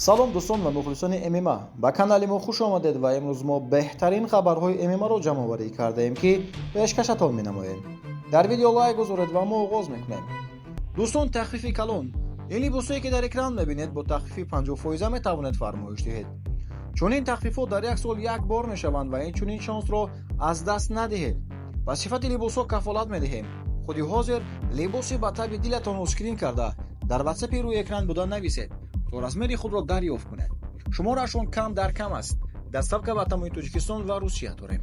Салом, дӯстон ва мухлисони ММА, ба канали мо хуш омадед ва имрӯз мо беҳтарин хабарҳои ММА-ро ҷамъоварӣ кардаем, ки пешкашатон менамоем. Дар видео лайк гузоред ва мо оғоз мекунем. Дӯстон, тахфифи калон! Ин либосое, ки дар экран мебинед, бо тахфифи 50 фоиза метавонед фармоиш диҳед. Чунин тахфифҳо дар як сол як бор мешаванд ва ин чунин шонсро аз даст надиҳед. Ба сифати либосҳо кафолат медиҳем. Худи ҳозир либоси ба таби дилатонро скрин карда, дар ватсапи рӯи экран буда нависед, то размери худро дарёфт кунед. Шуморашон кам дар кам аст. Доставка ба тамоми Тоҷикистон ва Русия дорем.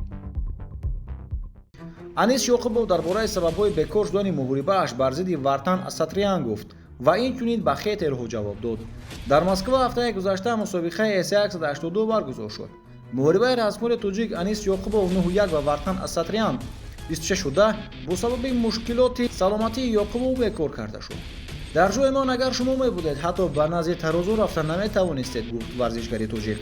Анис Ёқубов дар бораи сабабҳои бекор шудани муҳорибааш бар зидди Вартан Асатрян гуфт ва инчунин ба хейтерҳо ҷавоб дод. Дар Москва ҳафтаи гузашта мусобиқаи ACA 182 баргузор шуд. Муҳорибаи размкори тоҷик Анис Ёқубов 9-1 ва Вартан Асатрян 26-10 бо сабаби мушкилоти саломатии Ёқубов бекор карда шуд. «Дар ҷои ман агар шумо мебудед, ҳатто ба назди тарозу рафта наметавонистед», — гуфт варзишгари тоҷик.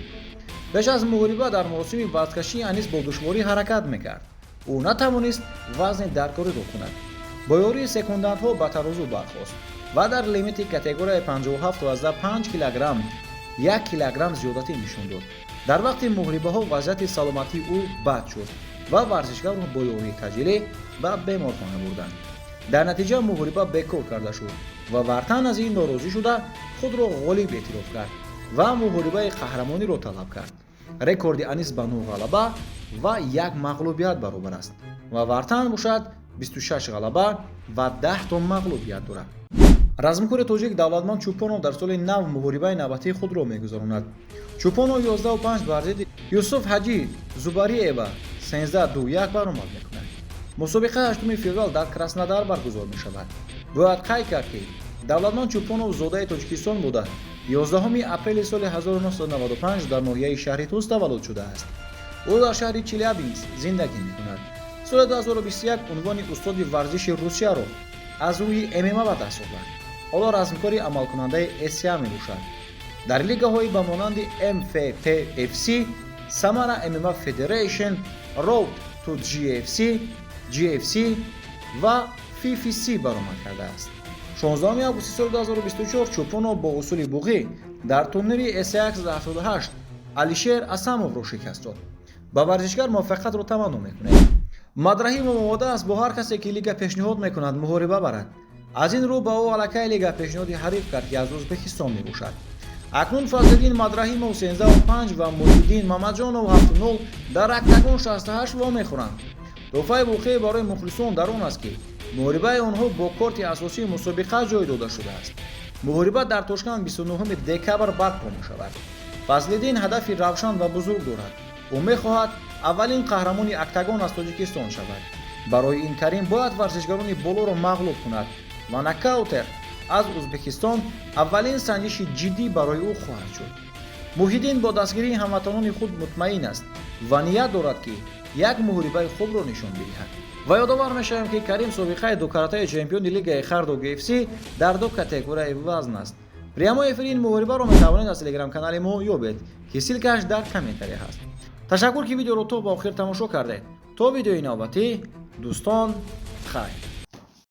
Пеш аз муҳориба дар маросими вазнкашӣ Анис бо душворӣ ҳаракат мекард. Ӯ натавонист вазни даркориро кунад. Бо ёрии секундантҳо ба тарозу бархост ва дар лимити категорияи 57,5 килограмм 1 килограмм зиёдатӣ нишон дод. Дар вақти муҳорибаҳо вазъияти саломатии ӯ бад шуд ва варзишгарро бо ёрии таъҷилӣ ба беморхона бурданд. Дар натиҷа муҳориба бекор карда шуд ва Вартан аз ин норозӣ шуда, худро ғолиб эътироф кард ва муҳорибаи қаҳрамониро талаб кард. Рекорди Анис ба 9 ғалаба ва як мағлубият баробар аст ва Вартан бошад, 26 ғалаба ва 10 то мағлубият дорад. Размкори тоҷик Давлатманд Чӯпонов дар соли нав муҳорибаи навбатии худро мегузаронад. Чӯпонов 11-5 бар зидди Юсуф Ҳаҷӣ Зубариева 13-2-1 баромад мекунад. Мусобиқа 8 феврал дар Краснодар баргузор мешавад. Бояд қайд кард, ки Давлатманд Чӯпонов зодаи Тоҷикистон буда, 11 апрели соли 1995 дар ноҳияи шаҳри Тус таваллуд шудааст. Ӯ дар шаҳри Челябинск зиндагӣ мекунад. Соли 2021 унвони устоди варзиши Русияро аз рӯи ММА ба даст овард. Ҳоло размкори амалкунандаи ACA мебошад. Дар лигаҳои ба монанди MFPFC, Samara MMA Federation, Road to GFC, GFC ва FFC баромад кардааст. 16 августи соли 2024 Чӯпонов бо усули буғӣ дар турнири ACA 178 Алишер Асамовро шикаст дод. Ба варзишгар муваффақиятро таманно мекунем. Мадраҳимов омода аст бо ҳар касе, ки лига пешниҳод мекунад, муҳориба барад. Аз ин рӯ ба ӯ аллакай лига пешниҳоди ҳариф кард, ки аз Ӯзбекистон мебошад. Акнун Фазлиддин Мадраҳимов 13-5 ва Муҳиддин Мамаҷонов 7-0 дар Октагон 68 вомехӯранд. Тӯҳфаи воқеӣ барои мухлисон дар он аст, ки муҳорибаи онҳо бо корти асосии мусобиқа ҷой дода шудааст. Муҳориба дар Тошканд 29 декабр барпо мешавад. Фазлиддин ҳадафи равшан ва бузург дорад. Ӯ мехоҳад аввалин қаҳрамони Октагон аз Тоҷикистон шавад. Барои ин Карим бояд варзишгарони болоро мағлуб кунад ва нокаутер аз Ӯзбекистон аввалин санҷиши ҷиддӣ барои ӯ хоҳад шуд. Муҳиддин бо дастгирии ҳамватанони худ мутмаин аст ва ният дорад, ки як муҳорибаи хубро нишон бидиҳад. Ва ёдовар мешавем, ки Карим собиқаи дукаратаи чемпиони лигаи Хардо GFC дар ду категорияи вазн аст. Прямой эфири ин муҳорибаро метавонед аз телеграм-канали мо ёбед, ки ссылка ш дар комментария ҳаст. Ташаккур, ки видеоро то ба охир тамошо кардед. То видеои навбатӣ, дӯстон, хайр.